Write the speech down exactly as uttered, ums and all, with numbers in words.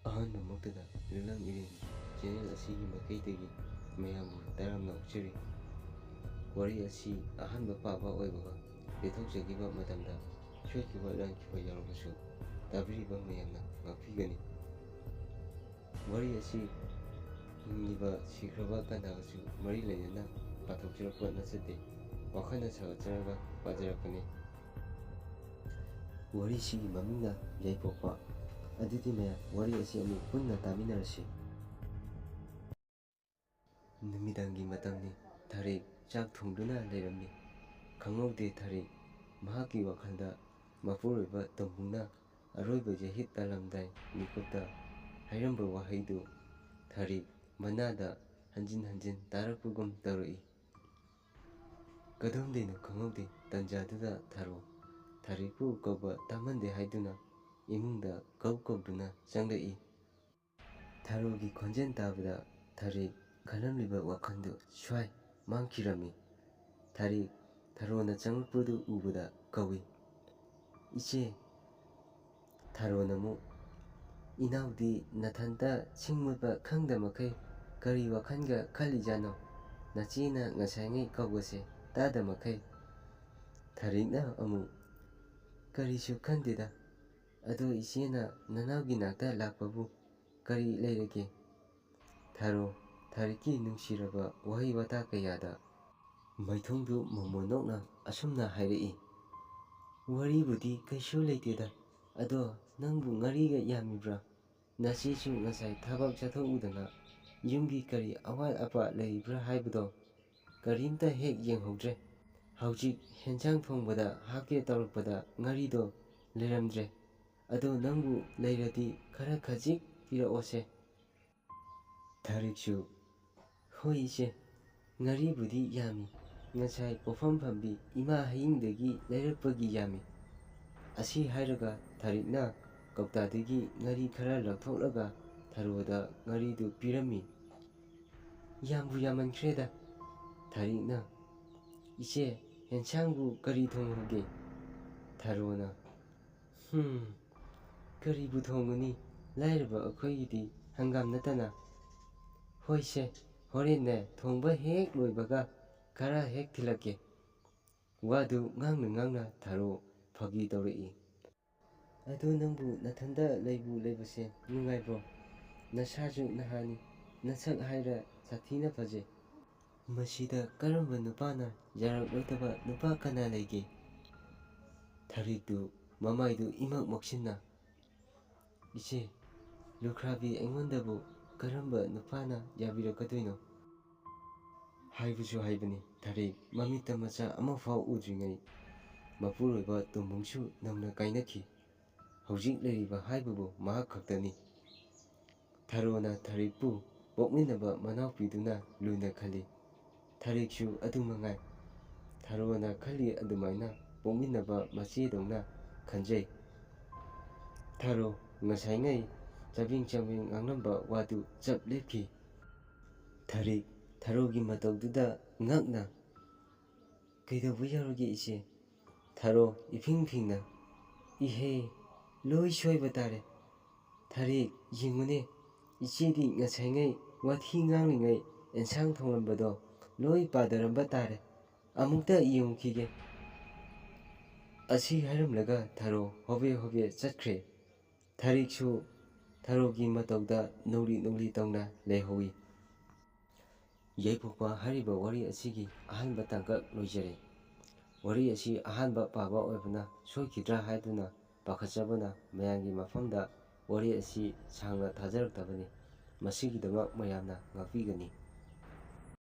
ꯑꯍꯥꯟꯕꯃꯛꯇꯗ ꯂꯤꯛꯂꯝ ꯏꯔꯦꯟ channel ꯑꯁꯤꯒꯤ ꯃꯥꯏꯀꯩꯗꯒꯤ ꯃꯌꯥꯝꯕꯨ ꯇꯔꯥꯝꯅ ꯑꯣꯛꯆꯔꯤ꯫ ꯋꯥꯔꯤ ꯑꯁꯤ ꯑꯍꯥꯟꯕ ꯄꯥꯕ ꯑꯣꯏꯕꯒ ꯄꯦꯊꯣꯛꯆꯈꯤꯕ ꯃꯇꯝꯗ ꯁꯣꯏꯈꯤꯕ ꯂꯥꯟꯈꯤꯕ ꯌꯥꯎꯔꯕꯁꯨ ꯇꯥꯕꯤꯔꯤꯕ ꯃꯌꯥꯝꯅ ꯉꯥꯛꯄꯤꯒꯅꯤ꯫ ꯋꯥꯔꯤ ꯑꯁꯤ ꯍꯤꯡꯂꯤꯕ ꯁꯤꯈ꯭ꯔꯕ ꯀꯅꯥꯒꯁꯨ ꯃꯔꯤ ꯂꯩꯅꯅ ꯄꯥꯊꯣꯛꯆꯔꯛꯄ ꯅꯠꯆꯗꯦ꯫ ꯋꯥꯈꯜꯅ ꯁꯥꯒꯠꯆꯔꯒ ꯄꯥꯖꯔꯛꯄꯅꯤ꯫ ꯋꯥꯔꯤꯁꯤꯒꯤ ꯃꯃꯤꯡꯅ ꯌꯥꯏꯄꯣꯛꯄ꯫ ꯑꯗꯨꯗꯤ ꯃꯌꯥꯝ, ꯋꯥꯔꯤ ꯑꯁꯤ ꯑꯃꯨꯛ ꯄꯨꯟꯅ ꯇꯥꯃꯤꯟꯅꯔꯁꯤ꯫ ꯅꯨꯃꯤꯗꯥꯡꯒꯤ ꯃꯇꯝꯅꯤ꯫ ꯊꯥꯔꯤꯛ ꯆꯥꯛ ꯊꯣꯡꯗꯨꯅ ꯂꯩꯔꯝꯃꯤ꯫ ꯈꯪꯍꯧꯗꯦ ꯊꯥꯔꯤꯛ ꯃꯍꯥꯛꯀꯤ ꯋꯥꯈꯜꯗ ꯃꯄꯨꯔꯣꯏꯕ ꯇꯣꯝꯕꯨꯡꯅ ꯑꯔꯣꯏꯕ ꯌꯩꯍꯤꯠ ꯇꯥꯂꯝꯗꯥꯏ ꯃꯤꯀꯨꯞꯇ ꯍꯥꯏꯔꯝꯕ ꯋꯥꯍꯩꯗꯨ ꯊꯥꯔꯤꯛ ꯃꯅꯥꯗ ꯍꯟꯖꯤꯟ ꯍꯟꯖꯤꯟ ꯇꯥꯔꯛꯄꯒꯨꯝ ꯇꯧꯔꯛꯏ꯫ ꯀꯗꯣꯝꯗꯩꯅꯣ ꯈꯪꯍꯧꯗꯦ, ꯇꯟꯖꯥꯗꯨꯗ ꯊꯥꯔꯣ ꯊꯥꯔꯤꯛꯄꯨ ꯀꯧꯕ ꯇꯥꯃꯟꯗꯦ ꯍꯥꯏꯗꯨꯅ ꯏꯃꯨꯡꯗ ꯀꯧ ꯀꯧꯗꯨꯅ ꯆꯪꯂꯛꯏ꯫ ꯊꯥꯔꯣꯒꯤ ꯈꯣꯟꯖꯦꯜ ꯇꯥꯕꯗ ꯊꯥꯔꯤꯛ ꯈꯜꯂꯝꯂꯤꯕ ꯋꯥꯈꯜꯗꯨ ꯁ꯭ꯋꯥꯏ ꯃꯥꯡꯈꯤꯔꯝꯃꯤ꯫ ꯊꯥꯔꯤꯛ ꯊꯥꯔꯣꯅ ꯆꯪꯂꯛꯄꯗꯨ ꯎꯕꯗ ꯀꯧꯏ, "ꯏꯆꯦ!" ꯊꯥꯔꯣꯅ ꯑꯃꯨꯛ, "ꯏꯅꯥꯎꯗꯤ ꯅꯊꯟꯇ ꯁꯤꯡ ꯃꯨꯠꯄ ꯈꯪꯗ ꯃꯈꯩ ꯀꯔꯤ ꯋꯥꯈꯜꯒ ꯈꯜꯂꯤꯖꯥꯠꯅꯣ? ꯅꯆꯦꯅ ꯉꯁꯥꯏꯉꯩ ꯀꯧꯕꯁꯦ ꯇꯥꯗ ꯃꯈꯩ?" ꯊꯥꯔꯤꯛꯅ ꯑꯃꯨꯛ, "ꯀꯔꯤꯁꯨ ꯈꯟꯗꯦꯗ꯫ ꯑꯗꯣ ꯏꯆꯦꯅ ꯅꯅꯥꯎꯒꯤ ꯅꯥꯛꯇ ꯂꯥꯛꯄꯕꯨ ꯀꯔꯤ ꯂꯩꯔꯒꯦ?" ꯊꯥꯔꯣ ꯊꯥꯔꯤꯛꯀꯤ ꯅꯨꯡꯁꯤꯔꯕ ꯋꯥꯍꯩ ꯋꯥꯇꯥ ꯀꯌꯥꯗ ꯃꯥꯏꯊꯣꯡꯗꯨ ꯃꯣꯃꯣꯟ ꯅꯣꯛꯅ ꯑꯁꯨꯝꯅ ꯍꯥꯏꯔꯛꯏ, "ꯋꯥꯔꯤꯕꯨꯗꯤ ꯀꯩꯁꯨ ꯂꯩꯇꯦꯗ꯫ ꯑꯗꯣ ꯅꯪꯕꯨ ꯉꯥꯔꯤꯒ ꯌꯥꯝꯃꯤꯕ꯭ꯔꯥ? ꯅꯆꯦꯁꯨ ꯉꯁꯥꯏ ꯊꯕꯛ ꯆꯠꯊꯣꯛꯎꯗꯅ ꯌꯨꯝꯒꯤ ꯀꯔꯤ ꯑꯋꯥꯠ ꯑꯄꯥ ꯂꯩꯕ꯭ꯔꯥ ꯍꯥꯏꯕꯗꯣ ꯀꯔꯤꯝꯇ ꯍꯦꯛ ꯌꯦꯡꯍꯧꯗ꯭ꯔꯦ꯫ ꯍꯧꯖꯤꯛ ꯍꯦꯟꯁꯥꯡ ꯊꯣꯡꯕꯗ ꯍꯥꯞꯀꯦ ꯇꯧꯔꯛꯄꯗ ꯉꯥꯔꯤꯗꯣ ꯂꯩꯔꯝꯗ꯭ꯔꯦ꯫ ꯑꯗꯣ ꯅꯪꯕꯨ ꯂꯩꯔꯗꯤ ꯈꯔ ꯈꯖꯤꯛ ꯄꯤꯔꯛꯑꯣꯁꯦ꯫" ꯊꯥꯔꯤꯛꯁꯨ, "ꯍꯣꯏ ꯏꯆꯦ, ꯉꯥꯔꯤꯕꯨꯗꯤ ꯌꯥꯝꯃꯤ꯫ ꯉꯁꯥꯏ ꯄꯣꯐꯝ ꯐꯝꯕꯤ ꯏꯃꯥ ꯍꯌꯤꯡꯗꯒꯤ ꯂꯩꯔꯛꯄꯒꯤ ꯌꯥꯝꯃꯤ꯫" ꯑꯁꯤ ꯍꯥꯏꯔꯒ ꯊꯥꯔꯤꯛꯅ ꯀꯧꯇꯥꯗꯒꯤ ꯉꯥꯔꯤ ꯈꯔ ꯂꯧꯊꯣꯛꯂꯒ ꯊꯥꯔꯣꯗ ꯉꯥꯔꯤꯗꯨ ꯄꯤꯔꯝꯃꯤ꯫ ꯌꯥꯝꯕꯨ ꯌꯥꯝꯃꯟꯈ꯭ꯔꯦꯗ꯫ ꯊꯥꯔꯤꯛꯅ, "ꯏꯆꯦ, ꯌꯦꯟꯁꯥꯡꯕꯨ ꯀꯔꯤ ꯊꯣꯡꯍꯧꯒꯦ?" ꯊꯥꯔꯣꯅ, "ꯍꯨꯝ, ꯀꯔꯤꯕꯨ ꯊꯣꯡꯒꯅꯤ? ꯂꯥꯏꯔꯕ ꯑꯩꯈꯣꯏꯒꯤꯗꯤ ꯍꯪꯒꯥꯝ ꯅꯠꯇꯅ꯫ ꯍꯣꯏꯁꯦ, ꯍꯣꯔꯦꯟꯅꯦ ꯊꯣꯡꯕ ꯍꯦꯛ ꯂꯣꯏꯕꯒ ꯈꯔ ꯍꯦꯛ ꯊꯤꯜꯂꯛꯀꯦ꯫ ꯋꯥꯗꯨ ꯉꯥꯡꯅ ꯉꯥꯡꯅ ꯊꯥꯔꯣ ꯐꯥꯒꯤ ꯇꯧꯔꯛꯏ꯫ ꯑꯗꯨ ꯅꯪꯕꯨ ꯅꯊꯟꯗ ꯂꯩꯕꯨ ꯂꯩꯕꯁꯦ ꯅꯨꯡꯉꯥꯏꯕ꯭ꯔꯣ? ꯅꯁꯥꯁꯨ ꯅꯍꯥꯅꯤ, ꯅꯁꯛ ꯍꯥꯏꯔ ꯁꯥꯊꯤꯅ ꯐꯖꯩ꯫ ꯃꯁꯤꯗ ꯀꯔꯝꯕ ꯅꯨꯄꯥꯅ ꯌꯥꯔꯛꯂꯣꯏꯗꯕ ꯅꯨꯄꯥ ꯀꯅꯥ ꯂꯩꯒꯦ? ꯊꯥꯔꯤꯛꯇꯨ ꯃꯃꯥꯏꯗꯨ ꯏꯃꯛ ꯃꯛꯁꯤꯟꯅ, "ꯏꯆꯦ, ꯂꯨꯈ꯭ꯔꯥꯕꯤ ꯑꯩꯉꯣꯟꯗꯕꯨ ꯀꯔꯝꯕ ꯅꯨꯄꯥꯅ ꯌꯥꯕꯤꯔꯛꯀꯗꯣꯏꯅꯣ?" ꯍꯥꯏꯕꯁꯨ ꯍꯥꯏꯕꯅꯤ, ꯊꯥꯔꯤꯛ ꯃꯃꯤꯠꯇ ꯃꯆꯥ ꯑꯃꯐꯥꯎ ꯎꯗ꯭ꯔꯤꯉꯩ ꯃꯄꯨꯔꯣꯏꯕ ꯇꯣꯝꯕꯨꯡꯁꯨ ꯅꯧꯅ ꯀꯥꯏꯅꯈꯤ꯫ ꯍꯧꯖꯤꯛ ꯂꯩꯔꯤꯕ ꯍꯥꯏꯕꯕꯨ ꯃꯍꯥꯛ ꯈꯛꯇꯅꯤ꯫ ꯊꯥꯔꯣꯅ ꯊꯥꯔꯤꯛꯄꯨ ꯄꯣꯛꯃꯤꯟꯅꯕ ꯃꯅꯥꯎꯄꯤꯗꯨꯅ ꯂꯨꯅ ꯈꯜꯂꯤ꯫ ꯊꯥꯔꯤꯛꯁꯨ ꯑꯗꯨ ꯃꯉꯥꯏ꯫ ꯊꯥꯔꯣꯅ ꯈꯜꯂꯤ ꯑꯗꯨꯃꯥꯏꯅ ꯄꯣꯛꯃꯤꯟꯅꯕ ꯃꯆꯦꯗꯧꯅ ꯈꯟꯖꯩ꯫ ꯊꯥꯔꯣ ꯉꯁꯥꯏꯉꯩ ꯆꯥꯕꯤꯡ ꯆꯥꯕꯤꯡ ꯉꯥꯡꯂꯝꯕ ꯋꯥꯗꯨ ꯆꯞ ꯂꯦꯞꯈꯤ꯫ ꯊꯥꯔꯤꯛ ꯊꯥꯔꯣꯒꯤ ꯃꯇꯧꯗꯨꯗ ꯉꯛꯅ, "ꯀꯩꯗꯧꯕ ꯌꯥꯎꯔꯒꯦ ꯏꯆꯦ?" ꯊꯥꯔꯣ ꯏꯐꯤꯡ ꯐꯤꯡꯅ, "ꯏꯍꯦ, ꯂꯣꯏ ꯁꯣꯏꯕ ꯇꯥꯔꯦ꯫ ꯊꯥꯔꯤꯛ, ꯌꯦꯡꯉꯨꯅꯦ, ꯏꯆꯦꯗꯤ ꯉꯁꯥꯏꯉꯩ ꯋꯥꯊꯤ ꯉꯥꯡꯂꯤꯉꯩ ꯑꯦꯟꯁꯥꯡ ꯊꯣꯡꯂꯝꯕꯗꯣ ꯂꯣꯏ ꯄꯥꯗꯔꯝꯕ ꯇꯥꯔꯦ꯫ ꯑꯃꯨꯛꯇ ꯌꯦꯡꯉꯨꯈꯤꯒꯦ꯫" ꯑꯁꯤ ꯍꯥꯏꯔꯝꯂꯒ ꯊꯥꯔꯣ ꯍꯣꯕꯦ ꯍꯣꯕꯦ ꯆꯠꯈ꯭ꯔꯦ꯫ ꯊꯥꯔꯤꯛꯁꯨ ꯊꯥꯔꯣꯒꯤ ꯃꯇꯧꯗ ꯅꯣꯛꯂꯤ ꯅꯣꯛꯂꯤ ꯇꯧꯅ ꯂꯩꯍꯧꯏ꯫ ꯌꯥꯏꯐꯣꯛꯄ ꯍꯥꯏꯔꯤꯕ ꯋꯥꯔꯤ ꯑꯁꯤꯒꯤ ꯑꯍꯥꯟꯕ ꯇꯥꯡꯀꯛ ꯂꯣꯏꯖꯔꯦ꯫ ꯋꯥꯔꯤ ꯑꯁꯤ ꯑꯍꯥꯟꯕ ꯄꯥꯕ ꯑꯣꯏꯕꯅ ꯁꯣꯏꯈꯤꯗ꯭ꯔꯥ ꯍꯥꯏꯗꯨꯅ ꯄꯥꯈꯠꯆꯕꯅ ꯃꯌꯥꯝꯒꯤ ꯃꯐꯝꯗ ꯋꯥꯔꯤ ꯑꯁꯤ ꯁꯥꯡꯅ ꯊꯥꯖꯔꯛꯇꯕꯅꯤ꯫ ꯃꯁꯤꯒꯤꯗꯃꯛ ꯃꯌꯥꯝꯅ ꯉꯥꯛꯄꯤꯒꯅꯤ꯫